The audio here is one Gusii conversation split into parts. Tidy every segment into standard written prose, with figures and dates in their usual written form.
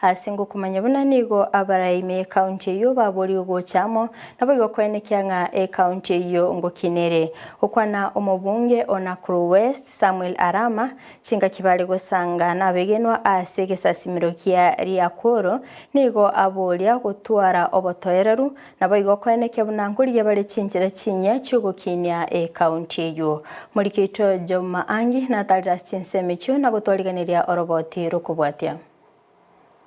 Ase ngokomanya buna nigo abaraime y'ekaunti eyio baborigwe gocha amo, naboigo koenekia ng'a ekaunti eyio ngokina ere. Gokwana omobunge o Nakuru West, Samuel Arama, chingaki bare gosanga nabegenwa ase egesasimero kia Riakworo, nigo aboria gotwara obotoereru, naboigo koenekia buna nkorigia bare chinchera chinyia chiogokinia ekaunti eyio. Moriki oito Juma Angi natarire ase chinsemo echio na gotwariganeria oroboti rokobwatia.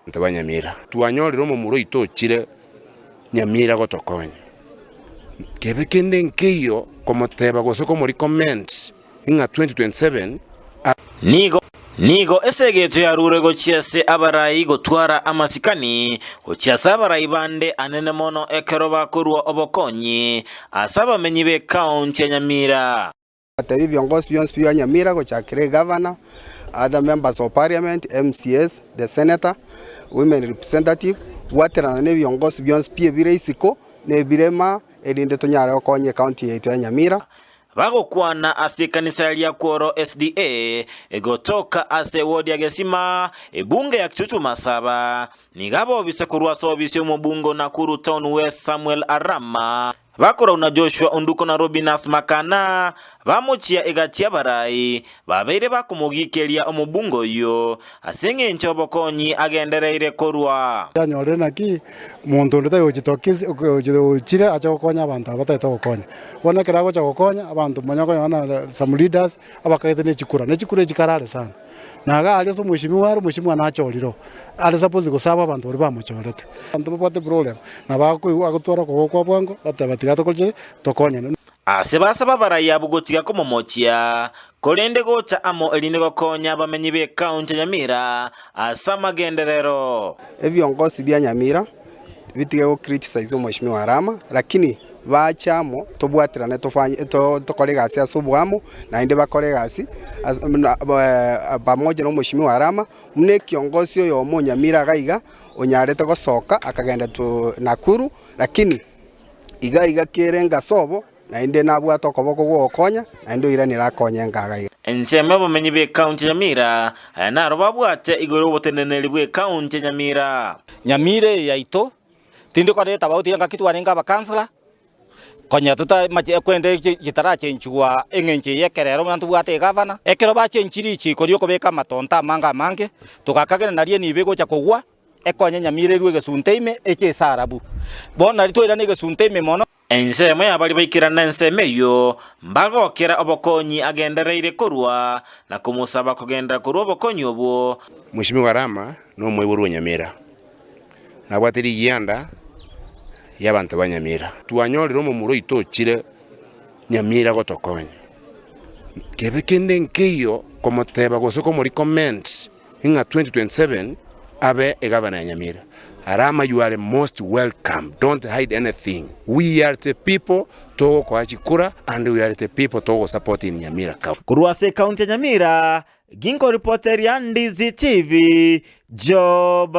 Abanto ba Nyamira. Twanyorire omomura oito ochire Nyamira gotokonya. Kebe kende nkeiyo komoteba gose komorecommend ng'a 2027 a. Nigo nigo esegeto yarure gochia ase abarai gotwara amasikani gochia ase abarai bande anene mono ekero bakorua obokonyi ase abamenyi b'ekaunti ya Nyamira. Batebie ebiongozi bionsi bia Nyamira gochakera egavana, other members of parliament, MCAs, the senator, women representative, bwaterana na ebiongozi bionsi pi ebire isiko na ebirema erinde tonyare gokonya ecounty yaito ya Nyamira. Bagokwana ase ekanisa ya Riakworo SDA egotoka ase ewodi ya Gesima, ebunge ya Kitutu Masaba, nigo abobisa korwa ase obisi y'omobunge o Nakuru Town West Samuel Arama, Bakorau na Joshua Onduko na Robinas Makana, bamochia egati y'abarai, babeire bakomogikeria omobunge oyio, ase engencho obokonyi agendereire korwa. Yanyorire naki monto onde tari gochire ache gokonya abanto aba batagete gokonya. Bono ekero agocha gokonya abanto manya okonyora na some leaders abakagete ne chikura, ne chikura echi kare are sana. Na iga aria ase omweshimiwa are, omweshimiwa nachorire oo, are suppose gosaba abanto baria bamochorete. Abanto babwate problem nabo akoigwa agotwara okoboko kwa bwango, oteba tiga tokore ki? Tokonyane. Ase basaba abarai abwo gotiga komomochia, korende gocha amo erinde gokonya abamenyi b'ekaunti ya Nyamira ase amagenderero. Ebiongosi bia Nyamira bitige go criticize omweshimiwa Arama, lakini bache amo tobwaterane tofanye tokore egasi ase oboamo, naende bakore egasi ase buna pamoja na omweshimiwa Arama, buna ekiongosi oyomo o Nyamira iga iga, onyarete gosoka akagenda to Nakuru, lakini iga iga kere ngasobo. Naende nabwate okoboko gw'ogokonya, naende oiranire akonye engaga iga. Ensemo y'abamenyi b'ekaunti ya Nyamira, aya naro babwate igoro y'oboteneneri bw'ekaunti ya Nyamira. Nyamira eye yaito, tindi koreta about engaki twarenge abakansela, konya totamache ekwende chitarachenchigwa eng'encho eye ekerero buna ntobwate egavana. Ekero bachenchirie richiko riokobeka amatonto amange amange, togakagera nario enibo egocha kogwa, ekonye Nyamira erue egesunte ime eche ase arabu. Bono nario twairana egesunte ime mono. Ensemo y'abaria baikerana ensemo eyio mbagokera obokonyi agendereire korua, na komosaba kogenderera korua obokonyi obwo. Mweshimiwa Rama nomoiborwa o Nyamira, nabwate rigianda ri'abanto ba Nyamira. Twanyorire omomura oito ochire Nyamira gotokonya. Kebe kende nkeiyo komoteba gose komorecommend ng'a 2027 abe egavana ya Nyamira. Arama you are most welcome, don't hide anything, we are the people togokoa chikura and we are the people togosupport in Nyamira county. Korwa ase ekaunti ya Nyamira, ginko reporteria Ndizi TV, Job.